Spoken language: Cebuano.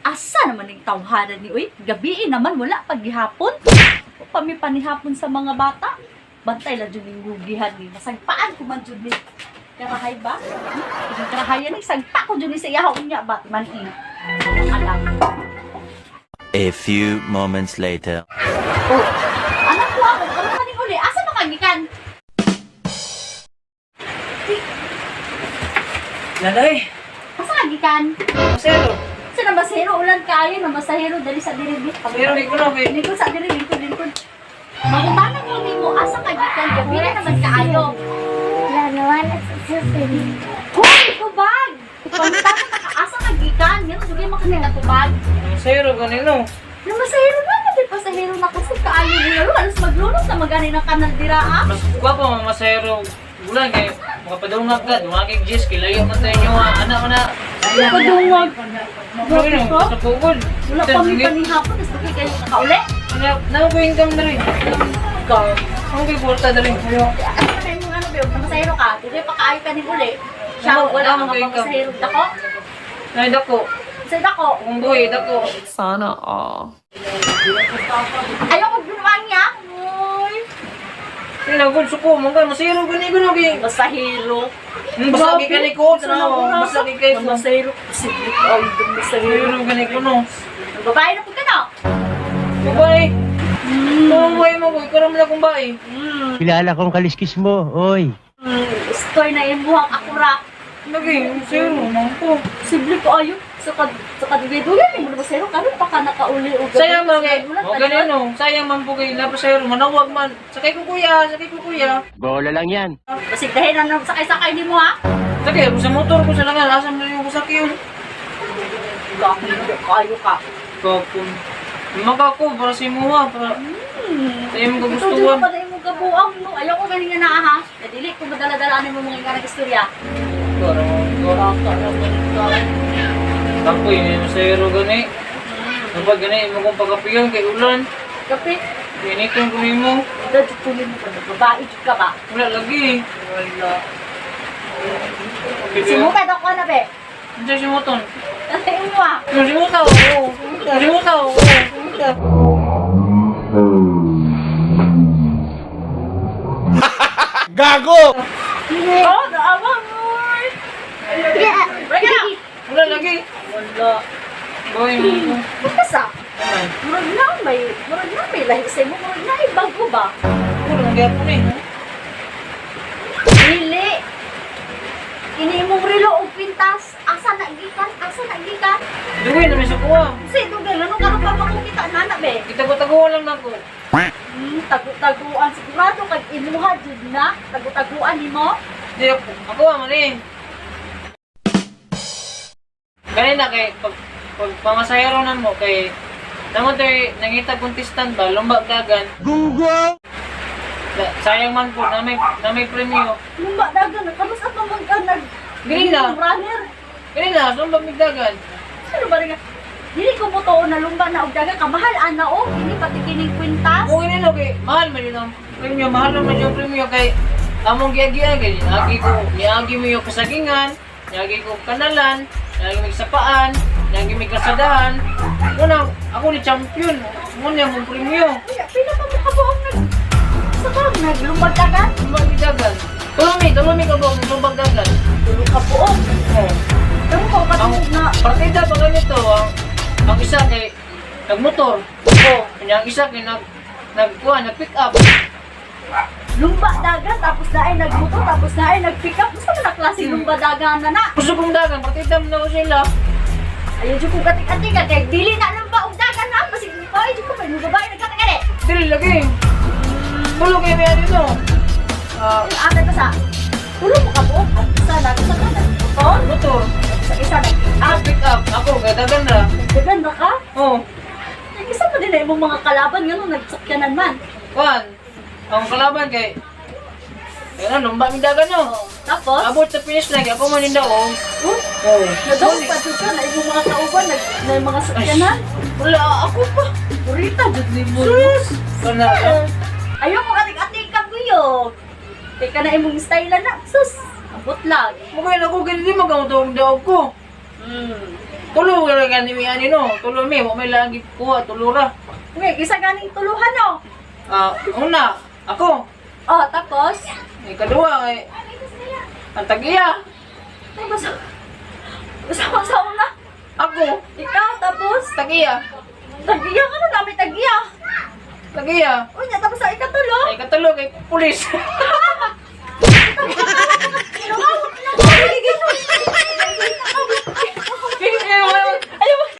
Asa naman ning tawhanan ni uy? Gabii naman wala paghihapon. Pa mi panihapon sa mga bata. Bantay lang jud ning hugihan ni. Masagpaan ko man jud ni. Karahay ba? Hmm? Karahayan ni sagpa ko jud ni sa iyaha unya ba man eh. Alam. A few moments later. Oh, anak ko ako, kamu ka ning uli. Asa makagikan? Nanay, Asa kagikan? masero. Sa namasahero ulan kaayo, namasahero dali sa diri di. Masero kay kuno kay. Lingkod sa diri, lingkod, lingkod. Mangutana ko nimo asa kagikan gabi na naman kaayo. Wala sa susunod. Hoy, tubag! Pangutana ka asa kagikan, ngano dugay makakita tubag. Masero ganino. Namasahero na naman pasahero na kasi kaayo mo alos maglunok na magani ng kanal dira ah. Mas gwapo man masero. Ulan kay makapadungag ka, dungag kay Jis kay layo man tayo nyo ah. Ana man na. Padungag. Ano sa pugod. Wala pa mi panihapon, tas dugay kayo nakauli. Ano na ko income na rin. Ka. Ang kay kwarta na rin. Ano na yung ano ba, namasahero ka, dugay pa kaayo ka ning uli. Siya, wala Ano, mga ano, pamasahero dako. Nay dako. Sa dako, Akong buhi dako. Sana all. Ayaw ko binuang niya. Uy. Kaya gud suko man ka masero gani kuno kay. Masahero. Basta kay kani ko tanaw. Basta kay kay ko. Masahero. Sige, ay, masahero. Masero gani kuno. Babae na po ka na. Babae. Babae mo ko, ikaw naman akong bae. Kilala kong kaliskis mo, oy. Story na imuhang akura. Lagi, masero man ko. Simple ko ayo. Sa kad sa kadugay-dugay mo masahero karon pa ka nakauli og Sayang man kay, o ganun no, sayang man po kay lapasero, manawag man. Sakay ko kuya, sakay ko kuya. Bola lang yan. Basig dahil na sakay-sakay nimo ha. Sakay, sa motor ko sa langan, asa man yung sakay yun. Gaki kayo ka. Kapon. Maka ko, para sa imuha, para sa imong Ikaw kagustuhan. dyan pa na imong kabuang no. Ayaw ko ganing nga na ha. Dili ko madala-dala nimo mga nga istorya. Kapoy, masero gani. Kapag gani, imo kong pagkapiyon kay ulan. Kape, Initon ko nimo. dad tuloy mo ka babae jud ka ba? Wala lagi. Wala. Simuta daw ko na be. Hindi simuton. Ano mo ah? Simuta, oo. Simuta, oo. Gago! Oh, naawa mo. Break na. Wala lagi. Wala. Boy, mo. Basta. Murag na may lahi sa imo, murag na ay bago ba? Wala gyapon eh. Dili. Ini imong relo og pintas, asa na gikan? Asa na gikan? Dugay na may sukuha. Kasi dugay ngano karon pa makukita nana be. Itago-tago lang nako. Tagu-taguan sigurado kag imuha jud na, tagu-taguan nimo. Di ako, ako ah, man eh. Ganina kay pag pamasahero na mo kay namo tay nangita contestant ba lumba dagan. Google! Sayang man po na may premyo. Lumba dagan, kanus pa man ka nag Dili na. runner. Ganina lumba mig dagan. Ano ba rin? Dili ko mo na lumba na og dagan kamahal ana o kini pati kining kwintas. Kung ini no kay mahal man yun ang premyo, mahal man yung premyo kay among giagian kay niagi ko niagi mo yung kasagingan, niagi ko kanalan, niagi mig sapaan, niagi mig kasadahan. Una, ako ni champion. Muna mong premyo. Kuya, pila pa mo kabuok nag sa ka naglumbag dagan? Lumbag dagan. Tulumi, tulumi ka ba lumbag dagan? Tulo ka buok. Oo. Pero ko Ang katungod na partida pa ganito, ang isa kay nagmotor. Oo, kanya ang isa kay nagkuha, nag-pick up. lumba dagan tapos na ay nagmoto tapos na ay nag-pick up. Gusto mo na klase lumba dagan na na. Gusto kong dagan, partida mo na ko sila. Ayun jud ko katik-atik ka kay dili na lumba og dagan na basig ay jud ko may mga babae nagkatikari. Dili lagi. Tulo kayo may ano ito. Ah, Ang ate pa sa tulo mo ka buok ang isa nag isa ka nagmotor, motor. sa isa nag-pick Ah, up. pick up. Ako, kay dagan ra. Dagan ba ka? Oo. Yung isa pa din na imong mga kalaban nga nung nagsakyanan man. Kuan. Ang kalaban kay Kaya na, lumba mi dagan no. Tapos, Abot sa finish line, ako man nindaw. Oh. oh, Oo. nadaw pa jud ka na imong mga kauban nag na mga sakyanan. Wala, ako pa. Purita jud ni mo. Sus! Kana. Ayoko katik-atik ka kuyo. Kay ka na imong style na. Sus, abot lang. Mukha na ako, ganito magamutong daog ko. Tulo ra gani mi ani no. Tulo mi, wa may lagi kuha, tulo ra. Okay, isa ganing tuluhan no. Ah, una, ako. Oh, tapos Ikaduha kay ang tagiya. tapos sa sa una. Ako, Ikaw tapos tagiya. tagiya ka na namin tagiya. Tagiya. Unya tapos sa ikatulo. Ay katulo kay pulis.